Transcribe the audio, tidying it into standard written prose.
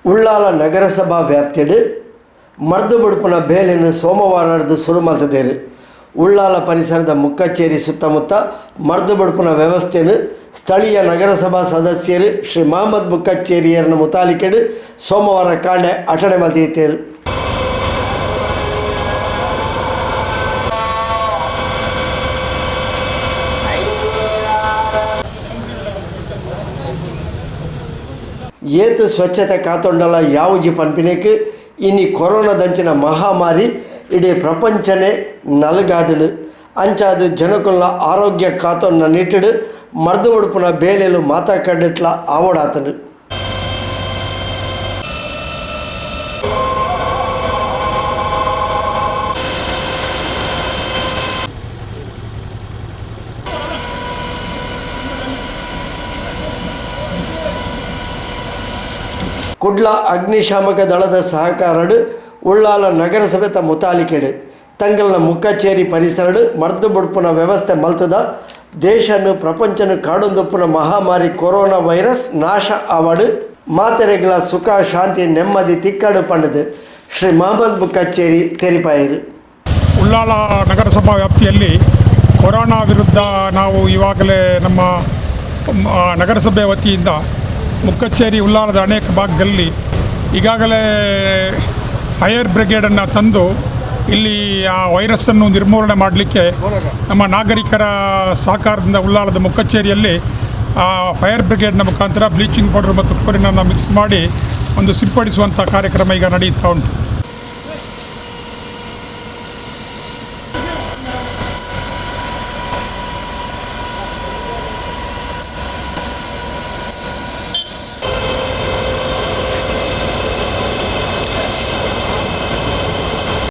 Ullal ನಗರಸಭಾ ವ್ಯಾಪ್ತಿಯಡು ಮರ್ದು ಬುಡ್ಪುನ ಬೇಲೆನ್ ಸೋಮವಾರಡ್ದು ಸುರು ಮಲ್ತದೇರು. ಉಳ್ಳಾಲ ಪರಿಸರದ ಮುಕ್ಕಚ್ಚೇರಿ ಸುತ್ತಮುತ್ತ ಮರ್ದು ಬುಡ್ಪುನ ವ್ಯವಸ್ಥೆನು ಸ್ಥಳೀಯ ನಗರಸಭಾ ಸದಸ್ಯರು ಶ್ರೀ ಮಹಮ್ಮದ್ ಮುಕ್ಕಚ್ಚೇರಿಯರನ ಮುತಾಲಿಕೆಡು ಸೋಮವಾರ ಕಾಂಡೆ ಅಟಣೆ ಮಲ್ತಿತ್ತೇರು. ಏತ್ ಸ್ವಚ್ಛತೆ ಕಾತೊಂಡಲ ಯಾವುಜಿ ಪನ್ಪಿನೇಕ್ ಇನಿ ಕೊರೋನಾದಂಚಿನ ಮಹಾಮಾರಿ ಇಡೀ ಪ್ರಪಂಚನೇ ನಲಗಾದಳು. ಅಂಚಾದ ಜನಕುಲ ಆರೋಗ್ಯ ಕಾತೊನ್ನ ನಿಟ್ಟಿಡು ಮರ್ದು ಉಡುಪುನ ಬೇಲೆಲು ಮಾತಾ ಕಡೆಟ್ಲ ಆವಡಾತನು. ಕುಡ್ಲ ಅಗ್ನಿಶಾಮಕ ದಳದ ಸಹಕಾರಡು ಉಳ್ಳಾಲ ನಗರಸಭೆತ ಮುತಾಲಿಕೆಡು ತಂಗಲ್ನ ಮುಕ್ಕಚೇರಿ ಪರಿಸರಡು ಮರ್ದು ಬುಡ್ಪುನ ವ್ಯವಸ್ಥೆ ಮಲ್ತದ ದೇಶನು ಪ್ರಪಂಚನು ಕಾಡೊಂದುಪ್ಪುನ ಮಹಾಮಾರಿ ಕೊರೋನಾ ವೈರಸ್ ನಾಶ ಆವಡು, ಮಾತೆರೆಗಳ ಸುಖ ಶಾಂತಿ ನೆಮ್ಮದಿ ತಿಕ್ಕಡು ಪಂಡದು ಶ್ರೀ ಮಹಮ್ಮದ್ ಮುಕ್ಕಚ್ಚೇರಿ ತೆರಿಪಾಯರು. ಉಳ್ಳಾಲ ನಗರಸಭಾ ವ್ಯಾಪ್ತಿಯಲ್ಲಿ ಕೊರೋನಾ ವಿರುದ್ಧ ನಾವು ಈವಾಗಲೇ ನಮ್ಮ ನಗರಸಭೆ ವತಿಯಿಂದ ಮುಕ್ಕಚ್ಚೇರಿ, ಉಳ್ಳಾಲದ ಅನೇಕ ಭಾಗದಲ್ಲಿ ಈಗಾಗಲೇ ಫೈರ್ ಬ್ರಿಗೇಡನ್ನು ತಂದು ಇಲ್ಲಿ ಆ ವೈರಸ್ಸನ್ನು ನಿರ್ಮೂಲನೆ ಮಾಡಲಿಕ್ಕೆ ನಮ್ಮ ನಾಗರಿಕರ ಸಹಕಾರದಿಂದ ಉಳ್ಳಾಲದ ಮುಕ್ಕಚ್ಚೇರಿಯಲ್ಲಿ ಆ ಫೈರ್ ಬ್ರಿಗೇಡ್ನ ಮುಖಾಂತರ ಬ್ಲೀಚಿಂಗ್ ಪೌಡರ್ ಮತ್ತು ಕ್ಲೋರಿನನ್ನು ಮಿಕ್ಸ್ ಮಾಡಿ ಒಂದು ಸಿಂಪಡಿಸುವಂಥ ಕಾರ್ಯಕ್ರಮ ಈಗ ನಡೆಯುತ್ತಾ ಉಂಟು.